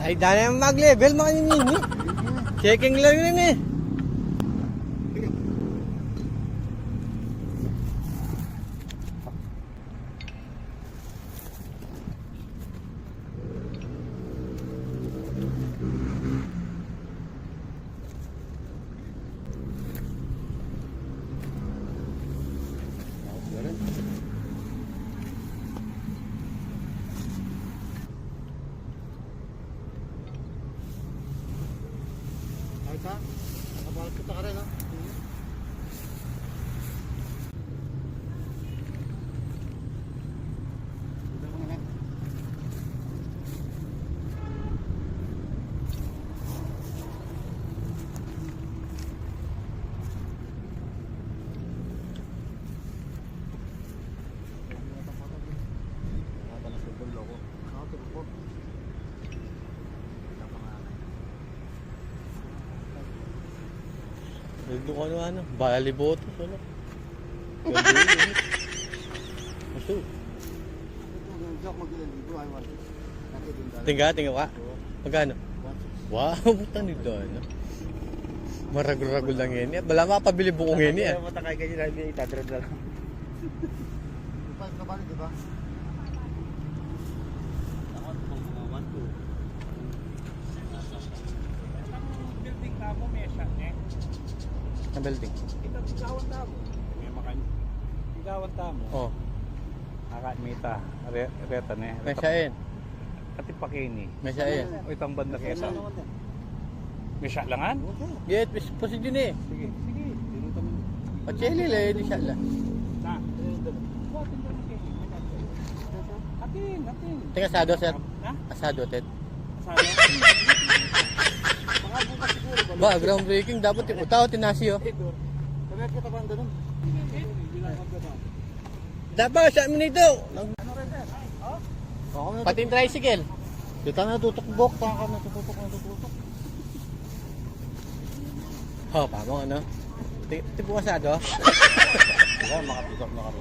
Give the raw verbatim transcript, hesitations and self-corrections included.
Ay, dana mag-level, mga nini. Checking lang yun eh. Ay, ta? Nakabalot kita ka rin, no? Nagdukano, ano, bali boto, ano? Ito. Tingga, tingga ka? Magkano? Wow, putang ito, ano? Maragul-ragul lang yan, eh. Bala mapabili bukong yan, eh. Matakay ka dyan, itadrop na lang. Ipas ka ba, di ba? Ako, mga one, two. Itang building tamu, may siya, eh. Ang building. Itang sigawan tamu. May makan. Sigawan tamu. Oh. Aka, mita. Re-, reta, ne. May siya, eh. Ati pakini. May siya, eh. O, itang banda kesa. May siya langan? Yes, pos-, posible ne. Sige, sige. At siya, lila, eh, di siya la. Na. Atin, atin. Tingga asado, sir. Ha? Asado, tet. Asado? Ba, groundbreaking. Dapat yung utaw, tinasi, oh. Sabi kita banda nun. Dapat sa amin ito. Pati yung tricycle. Kita na tutukbok, taka na tututok, na tututok. Ho, pamo, ano? Ti-, tibukas sa do? Wala, makatutok na kami.